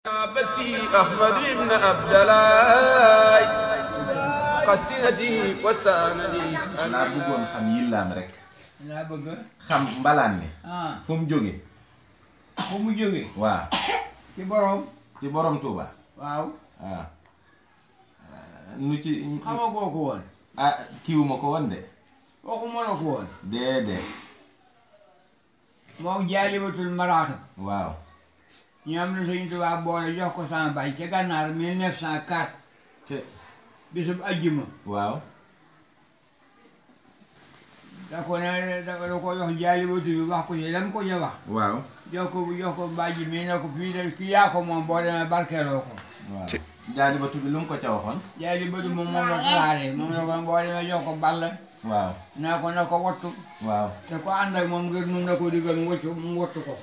بتي أحمد بن عبد الله قصيدتي وساندي laa bëggoon xam yillaam rek. laa bëgg. xam mbalaan mi. fu mu jóge. fu mu jóge. waaw. ci borom. ci borom Touba. waaw. waaw. nu ci. xamagoo ko woon. ah kiiwuma ko woon de. waxuma la ko woon. déedéet. moom Jaalibatul Maraaxib. waaw. ñoom la Sëñ Tuubaa boole jox ko sama baay ca Gànnaar 1904. ci bisub ajjuma. waaw. da ko ne da ko jox Jaalibatu bi wax ko ci lam ko ca wax. waaw. jox ko bàjj mi ne ko fii de kii yaa ko moom boo demee barkeeloo ko. waaw Jaalibatu bi lu mu ko ca waxoon. Jaalibatu moom la tasaare moom la ko boo demee jox ko ball. waaw. naa ko na ko wattu. waaw. te ko ànd ak moom ngir mun na ko digal mu wattu ko.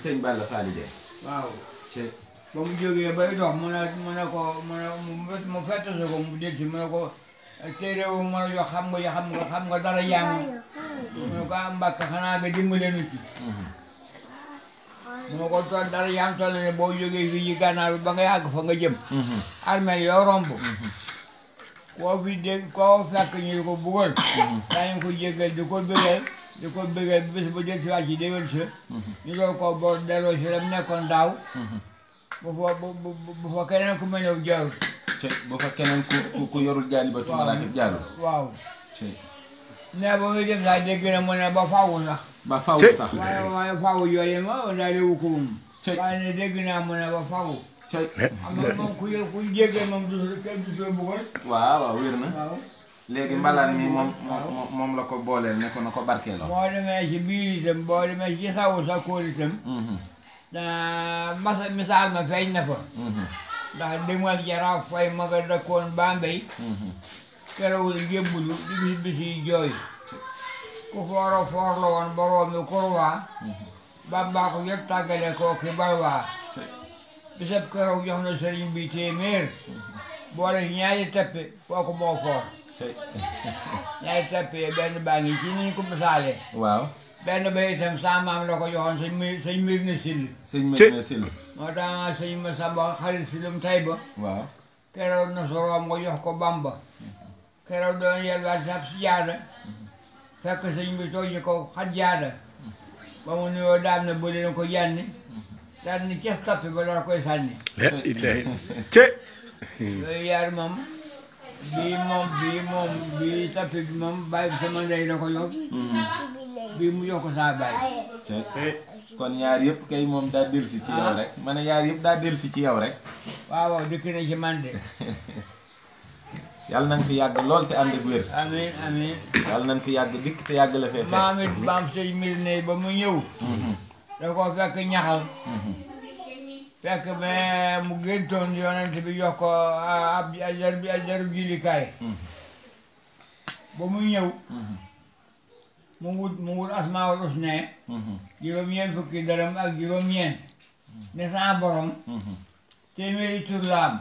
sëñ Balla Faali Jeey. waaw. ci ba mu jógee bay dox mu ne mu fett si ko mu del si mu ne ko téere wu mu ne jox xam nga dara jàng mu ne ko am Mbàkke xanaa nga dimbale nu ci mu ne ko toll dara jàng toll ne boo jógee fii ci Gànnaar bi ba nga yàgg fa nga jëm armeel yoo romb koo fi dégg koo fekk ñu di ko bugal daañu ko jéggal di ko bëggal bés ba del si wàcc ci déwén sa ñu doon ko boo delloo si lam nekkoon daaw bu fa keneen ku mel ne jaarul. ci bu fa keneen ku yorul Jaalibatu Maraaxib jaarul. waaw. ci ne ba muy dem sax dégg na mu ne ba faaw sax. ba faaw sax. waaye faaw yooyu ma daal di wu ko moom. ci waaye ne dégg naa mu ne ba faaw. ci xam nga moom ku jéggee moom du kenn du soo bëggoon. waaw waaw wér na. waaw. léegi mbalaan mi moom la ko booleel ne ko na ko barkeeloo. boo demee ci biir itam boo demee ci sawu sa kóol itam. misaal ma feeñ na fa. ndax demal Jaraaf Fay ma nga dëkkoon Bambey. keroog jébbulu di bis yi jooy. ku fooro foor la woon boroomi kurwaa. Bamba ko yëpp tàggale koo ki balwaa. bisab keroog jox na sëriñ bi téeméer. boole ci ñaari teppe kooku moo foor. ñaari teppe benn baa ngi ci niñ ko misaalee. waaw. benn ba itam sa maam la ko joxoon sëñ mbir na sill. sëñ mbir na sill. moo tax sëñ ma samba xarit silum tay ba. waaw. keroog na soroom nga jox ko Bamba. keroog doon yelwaat sab si jaada. fekk sëñ bi toog ci ko xat jaada. ba mu nuyoo daam na bu leen ko jànni. daal ni ces tappi ba door koy sànni. yooyu yaar moom. bii tappi bi moom bàyyi bi sama ndey la ko yor. bii mu jox ko saa bàyyi. kon ñaar yëpp kay moom daa dellusi ci yow rek. ma ne ñaar yëpp daa dellusi ci yow rek. waaw dikk na ci man de. yàlla nañ fi yàgg lool te ànd ak wér. amiin amiin. yàlla nañ fi yàgg dikk te yàgg la fee fekk. maam sëñ mbir ne ba mu ñëw. da ko fekk ñaxal. fekk mais mu géntoon yonent bi jox ko ab ajaru jilikaay. ba mu ñëw. mu wut asmaawul usna. juróom-ñeent fukki dërëm ak juróom-ñeent. ne sa borom. téeméeri tur la am.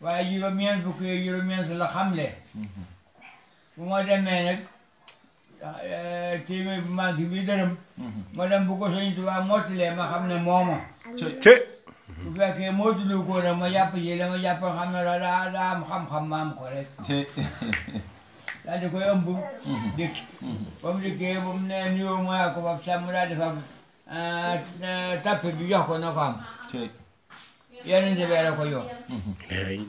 waaye juróom-ñeent fukki yooyu juróom-ñeent la xamle. bu ma demee nag téeméer bu manqué bi dërëm. ma dem bu ko Sëñ Tuubaa mottalee ma xam ne mooma. bu fekkee mottulu ko nag ma jàpp ci dama jàpp xam ne daa am xam-xam ma am ko rek. daal di koy ëmb. dikk ba mu dikkee ba mu ne nuyoo mooy ko ba sàmm daal di fa tapp bi jox ko na ko am. yeneen ci bee la ko jox.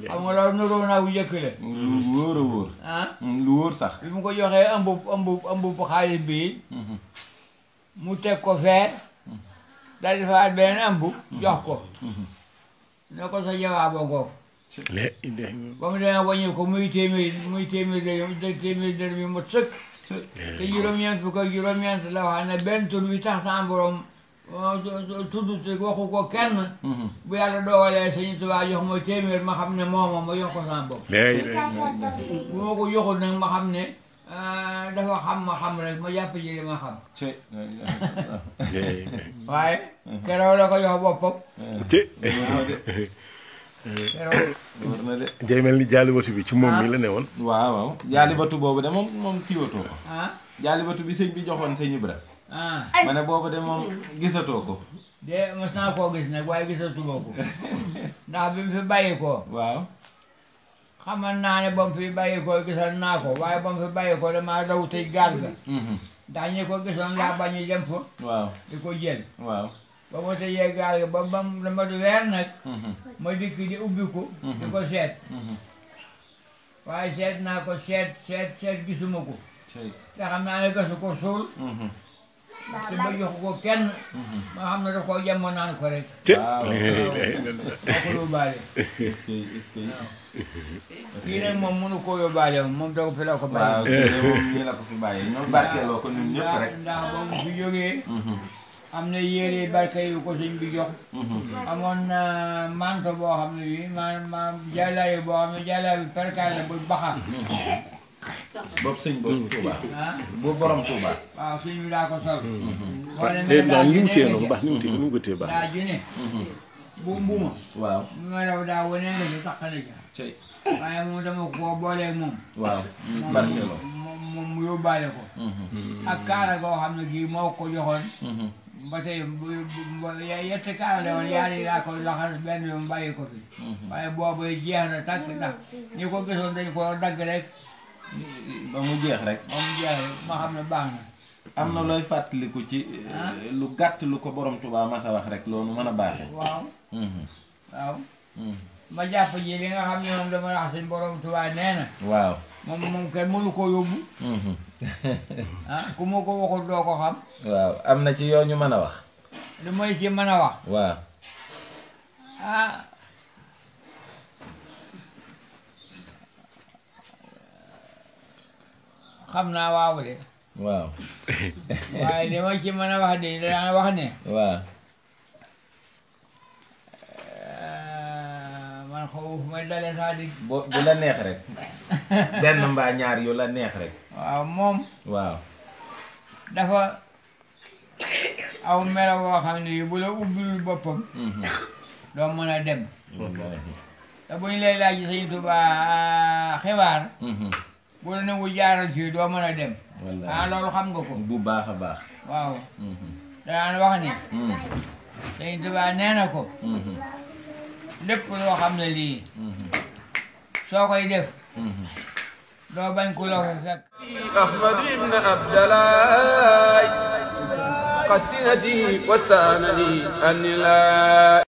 xam nga loolu nuroo naa bu njëkk la. lu wóor a wóor. lu wóor sax. bi mu ko joxee ëmb xaalis bii. mu teg ko fee. daal di faat beneen ëmb jox ko. ne ko sa jawaaboo ngoog. ba mu demee wàññi ko muy téeméer dërëm yi mu sëkk. te juróom-ñeent fukk ak juróom-ñeent la wax ne benn tur bi tax sa borom tudd te waxu ko kenn. bu yàlla doogalee Sëñ Tuubaa jox ma téeméer ma xam ne mooma ma jox ko sama bopp. bu ma ko joxul nag ma xam ne dafa xam ma xam rek ma jàpp ci li ma xam. waaye keroog la ko jox boppam. day mel ni Jaalibatu bi ci moom mi la ne woon. waaw Jaalibatu boobu de moom tiiwatoo ko. Jaalibatu bi sëñ bi joxoon sëñ Ibra. ah ma ne boobu de moom gisatoo ko. de mos naa koo gis nag waaye gisatuma ko ndax bi mu fi bàyyi ko waaw. xamal naa ne ba mu fi bàyyi ko gisal naa ko waaye ba mu fi bàyyi ko damaa daw tëj gaal ga ndax ñi ko gisoon laa bañ a dem fa waaw di ko jël waaw. ba ma tëjee gaal ga ba dama du weer nag ma dikk di ubbi ko di ko seet waaye seet naa ko seet gisuma ko cey. te xam naa ne gasu ko suul te ba jox ko kenn ma xam ne da koo jàmm naan ko rek waaw. moo ko yóbbaale est-ce que est-ce que. kii nag moom mënu koo yóbbaale moom da ko fi la ko bàyyi waaw kii de moom nii la ko fi bàyyi ñoom barkeeloo ko ñun ñëpp rek. ndax ba mu fi jógee am na yére barke yu ko sëñ bi jox amoon na manto boo xam ne bi ma jàllaay boo xam ne jàllaay bi perkaal la bu baxa boobu sëñ boobu Touba. ah bu borom Touba. waaw sëñ bi daa ko sol te daal ni mu téye noonu baax ni mu téye ni mu ko téye baax. daa june bu mbuma waaw. bi ma daw daa wane nga si tax na ja cey. waaye moom dama koo booleeg moom waaw. barkeeloo. moom mu yóbbaale ko ak kaala goo xam ne kii moo ko joxoon ba tey yetti kaala la woon yaari laa ko laxas benn yoon bàyyi ko fi waaye boobu jeex na tàkk ndax ñi ko gisoon dañ ko dagg rek ba mu jeex rek. ba mu jeex rek ma xam ne baax na am na looy fàttaliku ci lu gàtt lu ko borom Touba masa wax rek loolu mën a baaxee. waaw waaw ma jàpp ji li nga xam ne moom dama wax seen borom Tuubaa nee na waaw. moom kenn mënu ko yóbbu ah ku ma ko waxul doo ko xam waaw am na ci yoo ñu mën a wax. li may ci mën a wax waaw. ah xam naa waaw de waaw. waaye li ma ci mën a wax de dana wax ne waaw. man xaw fu may dalee sax di bu la neex rek. benn mbaa ñaar yu la neex rek. waaw moom waaw. dafa aw melo boo xam ne bu la ubbilul boppam doo mën a dem wallaahi. te bu ñu lay laaj Sëñ Tuubaa xibaar bu la nangu jaaral fii doo mën a dem wallaahi. loolu xam nga ko bu baax a baax. waaw danaan wax ne Sëñ Tuubaa nee na ko lépp loo xam ne lii soo koy def doo bañ ku la fa fekk أحمد بن عبد الله قسنتي وسانني أن لا